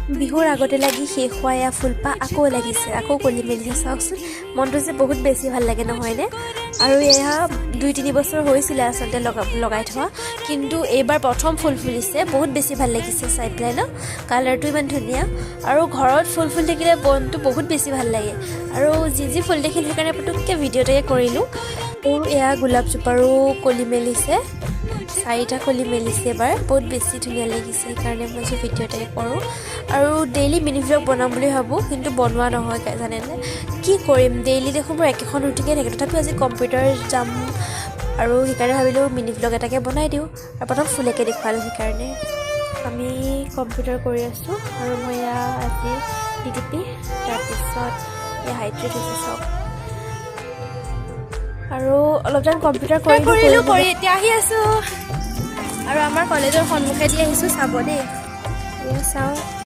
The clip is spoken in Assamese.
বিহুৰ আগতে লাগি শেষ হোৱা এয়া ফুলপাহ আকৌ লাগিছে, আকৌ কলি মেলিছে। চাওকচোন, মনটো যে বহুত বেছি ভাল লাগে, নহয়নে? আৰু এয়া 2-3 বছৰ হৈছিলে আচলতে লগাই থোৱা, কিন্তু এইবাৰ প্ৰথম ফুল ফুলিছে। বহুত বেছি ভাল লাগিছে চাই পেলাই ন? কালাৰটো ইমান ধুনীয়া। আৰু ঘৰত ফুল ফুলি থাকিলে মনটো বহুত বেছি ভাল লাগে। আৰু যি যি ফুল দেখিলোঁ, সেইকাৰণে পুতুককৈ ভিডিঅ' এটাকে কৰিলোঁ। আৰু এয়া গোলাপজোপাৰো কলি মেলিছে, চাৰিটা কলি মেলিছে এবাৰ। বহুত বেছি ধুনীয়া লাগিছে, সেইকাৰণে মই যে ভিডিঅ' এটাকে কৰোঁ। আৰু ডেইলি মিনি ভ্লগ বনাম বুলি ভাবোঁ, কিন্তু বনোৱা নহয়, জানেনে? কি কৰিম, ডেইলি দেখোন মোৰ একেখন ৰুটিনে থাকে। তথাপিও আজি কম্পিউটাৰ যাম আৰু সেইকাৰণে ভাবিলোঁ মিনি ভ্লগ এটাকে বনাই দিওঁ। আৰু প্ৰথম ফুলকে দেখুৱালোঁ সেইকাৰণে। আমি কম্পিউটাৰ কৰি আছোঁ আৰু মই এয়া আজি ডিটিপি, তাৰপিছত এয়া হাইড্ৰেট হৈছে চব। আৰু অলপ টাইম কম্পিউটাৰ কৰিলোঁ, কৰি এতিয়া আহি আছোঁ। আৰু আমাৰ কলেজৰ সন্মুখেদি আহিছোঁ, চাব দেই। এয়া চাওঁ।